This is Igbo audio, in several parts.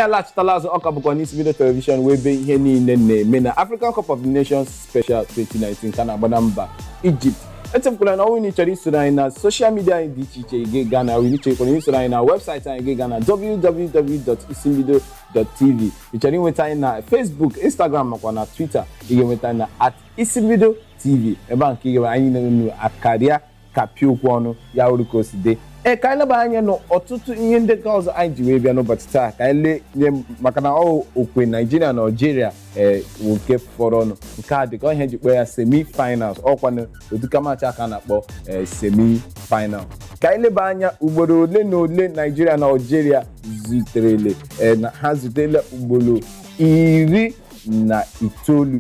Alaghachitala azụ. Ọ ka bụkwa n'Isi Mbido Television, wee ebe ihe niile na-eme na African Cup of Nations Special 2019 ka na-agba na mba Egypt. Echefukwala na ọ bụrụ na ị chọrọ isoro anyị na social media anyị dị iche iche, ị ga na ị chọrọ isoro anyị na webụsaịtị anyị, gị gaa na www.isimbido.tv. Ị chọrọ inweta anyị na Facebook, Instagram makwa na Twitter, ị ga-enweta anyị na @IsimbidoTV. Ebe a nke ị ga anyị na-enu akarịa ka pịa okwu ọnụ ya wuru ka o si dị. Ee, ka anyị leba anya n'ọtụtụ ihe ndekọ ọzọ anyị ji wee bịa n'ụbọchị taa, ka anyị lee nye maka na ọ okwe Naijiria na Algeria, ee, nke fọrọ ọnụ nke a dịka ihe ji kpọọ ya semi finals. Ọkwanụ otu match aka a na-akpọ semi final. Ka anyị leba anya ugboro ole na ole Naijiria na Algeria zuterele. Ee, na ha zutela ugboro 19,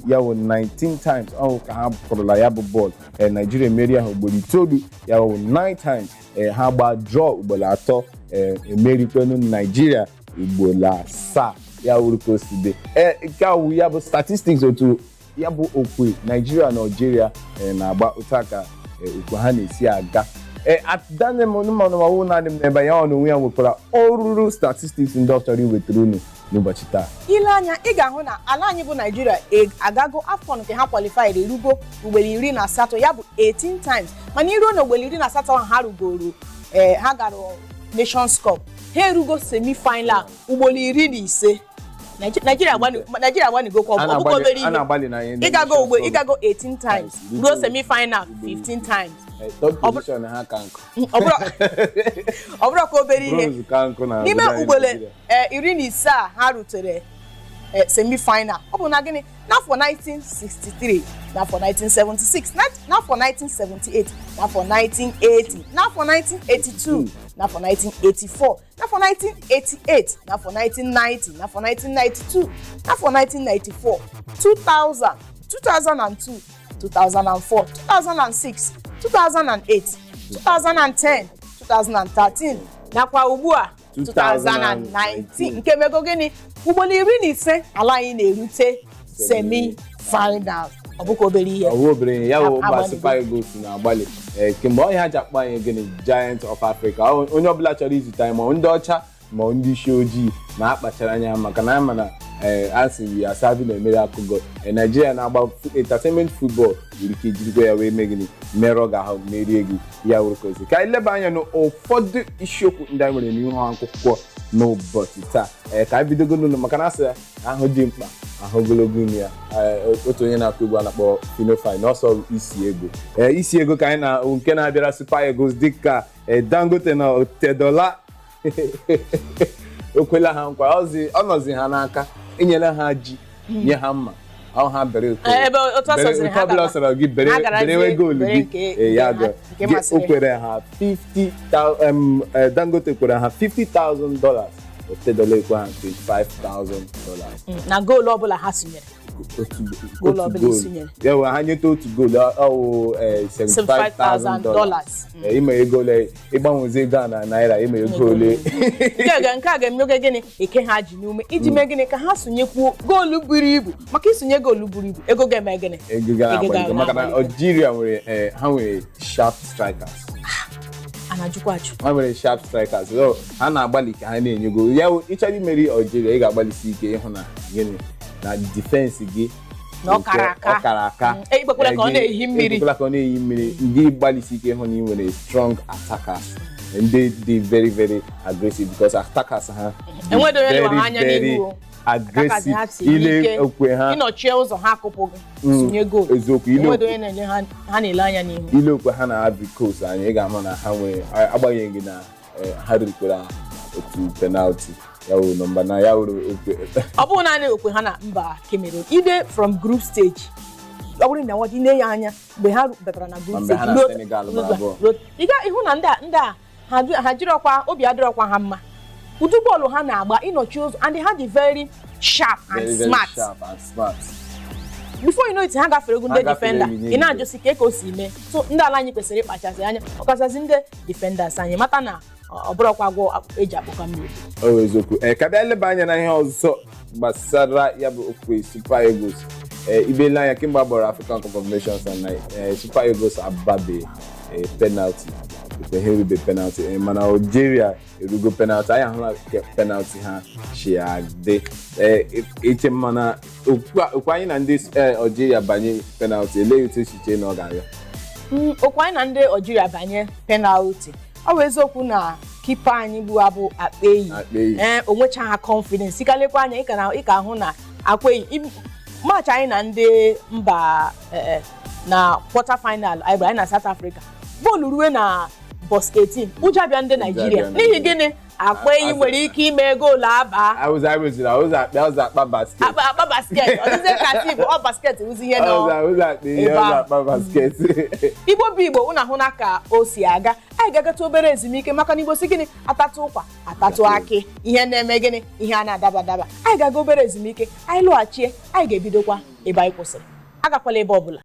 ya bụ 19 times. Ọ ka ha kụrụla ya bụ bọọlụ. Ee, Naijiria emerie ha ugboro itoolu, ya bụ 9 times. Ee, ha gba draw ugboro atọ. Ee, emerikwenu Naijiria ugboro asaa, ya wuru ka o si dị. Ee, nke a wụ ya bụ statistics otu ya bụ okwe Naijiria na Algeria na-agba, otu aka okwe ha na-esi aga. Ee, adanụmanụmanwụ naanị m n'ebe ya ọ na onwe ya nwekwara ọrụrụ statistics ndị ọ chọrọ iwetara unu n'ụbọchị taa. Ile anya, ị ga-ahụ na ala anyị bụ Naijiria agago AFCON nke ha qualified erugo ugboro 18, ya bụ 18 times. Mana iruo na ugboro 18 ahụ ha rugoro, ee, ha gara Nations Cup, ha erugo semi final ugboro 15. Naijiria agbanigokwa, ọ bụkwa obere a ihe. Na-agbalị na ihe. Ịgago ugbo, ịgago 18 times, ruo semi final 15 times. Third position ha ka nkụ. Ọ bụrụ ka obere ihe. Bronze ka nkụ na N'ime obodo anyị ugboro Nigeria. 15 a ha rutere semi final, ọ bụ na gịnị? N'afọ 1963, n'afọ 1976, n'afọ 1978, n'afọ 1980, n'afọ 1982, n'afọ 1984, n'afọ 1988, n'afọ 1990, n'afọ 1992, n'afọ 1994, 2000, 2002, 2004, 2006, 2008, 2010, 2013 nakwa ugbu a 2019. Nke mego gịnị? Ugboro 15 ala anyị na-erute semi final. Ọ bụkwa obere ihe. Ọwụ obere ihe ya wụ mba. Agbalịgo. Super Eagles na-agbalị. Ee, kemgbe ọhịa ha ji akpọ anyị gịnị? Giant of Africa. Onye ọbụla chọrọ izute anyị, ma ndị ọcha ma ndị isi ojii, na-akpachara anya maka na ama na ee, a sị ya asabi na-emeri akụgo. Ee, Naijiria na-agba entertainment football nwere ike ijirikwa ya wee mee gịnị? Merụọ gị ahụ, merie gị, ya wụrụ ka ozi. Ka anyị leba anya n'ụfọdụ isiokwu ndị anyị nwere n'ihu akwụkwọ n'ụbọchị taa. Ee, ka anyị bidogo n'ụlọ maka na asị ahụ dị mkpa ahụ ogologo imi ya. Ee, otu onye na-akụ egwu a na-akpọ Phyno Fine ọsọ isi ego. Ee, isi ego ka anyị na nke na-abịara Super Eagles dịka ee, Dangote na Otedola o kwela ha nkwa ọ nọzi ha n'aka enyela ha ji, nye ha mma ọ ha bere oke. Ee, ebe otu ọ bere sọziri otu ha ọbụla gaba. ọ sọrọ gị bere. Ha garazie berewe goolu bere gị. Ee, ya nke gị masịrị o ha. kwere ha 50,000 Dangote kwere ha $50,000, Otedola ekwe ha $25,000. Na goolu ọbụla ha sụnyere. Otu Goolu otu ọbụla goolu. isonyere. Ya wee ha nyeta otu goolu, ọwụ $75,000. $75,000. Ime ego ole ịgbanwezi ego a na naira, ime ego ole? Nke a ga-emege gịnị? Eke ha ji n'ume iji mee gịnị ka ha sonyekwuo goolu buru ibu, maka isonye goolu buru ibu, ego ga-eme gịnị? Ego ga Ego na-agbalite maka na na-agbalite. Algeria nwere ha nwere sharp strikers. A na-ajụkwa ajụ. Ha nwere sharp strikers, so ha na-agbalị ka ha na-enye goolu. Ya wụ, ịchọrọ imeri Algeria, ị ga-agbalịsi ike ịhụ na gịnị? Na defense gị Na ọ kara aka. Ọ kara aka. Ekwekwala ka ọ na-ehi mmiri. Ekwekwala ka ọ na-ehi mmiri. Ndị gbalịsi ike ịhụ na ị nwere strong attackers, ndị dị very very aggressive, because attackers ha dị Enwedo onye very, lewa anya very n'ihu o. Attackers aggressive. ha siri Ile ike. okwe ha Ịnọchie ụzọ ha, akụpụ gị, sonye goolu. Eziokwu, ile Enwedo onye na-enye ha, ha na-ele anya n'ihu. Ile okwe ha na Ivory Coast anyị, ị ga-ama na ha nwere, agbanyeghị na ha rikwara otu penalty, ya wuru nọmba na ya wuru okwe. Ọ bụghị naanị okwe ha na mba Cameroon. Ide from group stage, ọ bụrụ na nwata ine ya anya mgbe ha batara na group Ma mgbe stage ha na Senegal gbara bọọlụ. Ị ga ịhụ na ndị a ha jirọkwa obi adịrọkwa ha mma. Ụdị bọọlụ ha na-agba, ịnọchi ụzọ, and ha dị very sharp and Very, very smart. Sharp and smart. Before you know it, ha gafere egwu Ha ndị gafere defender. egwu. Ị na-ajụsị ka o si mee. So ndị ala anyị kwesịrị ịkpachasị anya, ọkachasị ndị defenders anyị, mata na ọ bụrọkwa agwọ eji akpụkọ mmiri. Ọ bụ eziokwu. Ee, ka bịa leba anya na ihe ọzọ gbasara ya bụ okwe Super Eagles. Ee, ibele anya kemgbe a gbara African Cup of Nations na Super Eagles ababe penalty. Ekwe ha erube penalty, mana Algeria erugo penalty. Anyị ahụla ka penalty ha chi adị. Iche mana okwu anyị na ndị Algeria banye penalty, elee otu esi chee na ọ ga-aga? Okwu anyị na ndị Algeria banye penalty, ọ bụ eziokwu na keeper anyị bụ abụ Akpeyi. Akpeyi. Ee, o nwechaghị confidence. Ikalekwa anya, ị ka ahụ na Akpeyi match anyị na ndị mba na quarter final anyị gbara, anyị na South Africa, bọọlụ rue na box 18, ụjọ abịa ndị Naijiria. Abịa N'ihi Nigeria. gịnị? Akpeyi nwere ike ime goolu aba. Awụza awụziri awụza akpa, awụza akpa basket. Akpa basket, ọ dịzie ka si bụ ọ basket wụzi ihe nọ Awụza awụza akpa ihe ebe awụza ahụ. Akpa basket. Igbo bụ Igbo, unu ahụ na ka o si aga. Anyị ga-agata obere ezumike, maka na Igbo si gịnị? Atatụ ụkwa atatụ akị, ihe na-eme gịnị? Ihe a na-adaba adaba. Anyị ga-aga obere ezumike, anyị lọghachie, anyị ga-ebidokwa ebe anyị kwụsịrị. Agakwala ebe ọbụla.